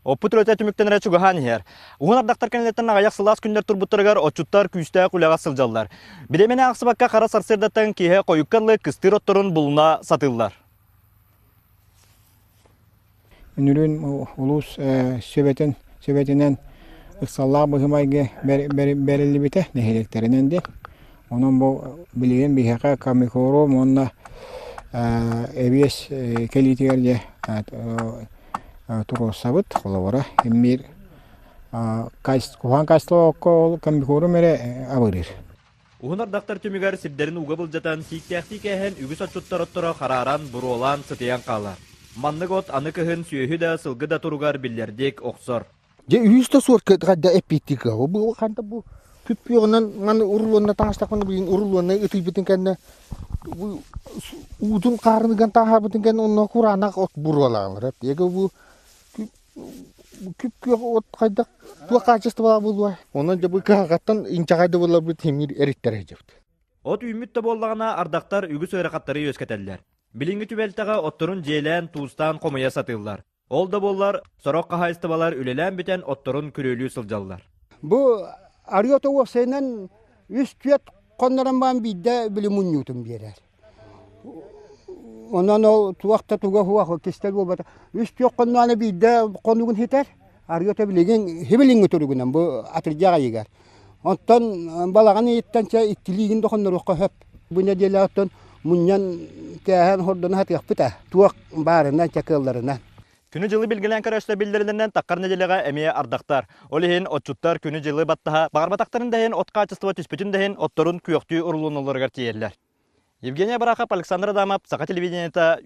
Оппут үлэтэ түмүктэнэрэ чугаһаан иһэр. Уһун ардахтар кэнниттэн аҕыйах сылаас күннэр турбуттарыгар отчуттар күүстээх үлэҕэ сылдьаллар. Бириэмэни аахсыбакка хара сарсыардаттан киэһэ хойукка дылы кыстыыр отторун булуна сатыыллар. Үнүрүүн улуус сүбэтин сүбэтинэн ыксаллаах быһыы-майгы бэриллибитэ нэһилиэктэринэн диэн. Онон бу билигин биһиэхэ комикорум уонна эбиэс кэлиитигэр дьэ туруорсабыт. Холобура, иммиир куһаҕан качество окко ол комикорум эрэ абырыыр. Уһун ардахтар түмүгэр сирдэрин ууга былдьатан, сииктээхтии кээһэн үгүс отчуттар отторо харааран, буруолаан, сытыйан хаалар. Маннык от аны кыһын сүөһү да, сылгы да туругар биллэрдик охсор. Дьэ үһүс да суорка хайда эппиэттии кыаҕа бу ханта бу күппүөҕүнэн маны урулуонна таҥастахпына билигин урулуонна ытыйбытын кэннэ бу уутун хаарыныган тааһаабытын кэннэ онно кураанах от буруолаалар эгэ бу күп-күөх от хайдах туох хаачыстыбалаах буолуой онон дьэ бу кыһалҕаттан инчэҕэй да буолларбыт симиир эриттэрэ сылдьабыт. От үүммүт да буоллаҕына ардахтар үгүс ыарахаттары үөскэтэллэр. Билиҥҥи түбэлтэҕэ отторун дьиэлээн, туустаан хомуйа сатыыллар. Ол да буоллар, сорох хаһаайыстыбалар үлэлээн бүтэн отторун күрүөлүү сылдьаллар. Бу арыы ото уопсайынан үс-түөрт хоннорон баран биирдэ били мунньуутун биэрэр. Онон ол туох да туга суох кистэл буолбата. Үс-түөрт хонноҕуна биирдэ хонугун ситэр. Арыы ото билигин хибилиҥҥи туругунан бу атырдьах ыйыгар. Оттон балаҕан ыйыттан чэ иккилиигин да хонноруохха сөп. Бу нэдиэлэ оттон мунньан кээһэн хордоно сатыахпыт аа. Туох баарынан, чэ кыалларынан. Күнү-дьылы билгэлээн көрөөччүлэр биллэрилэринэн таххар нэдиэлэҕэ эмиэ ардахтар. Ол иһин отчуттар күнү-дьылы баттаһа баҕарбатахтарын да иһин от хаачыстыба түспүтүн да иһин отторун күөхтүү урулуналларыгар тиийэллэр. Евгения Барахов, Александр Адамов, Саха телевидениета.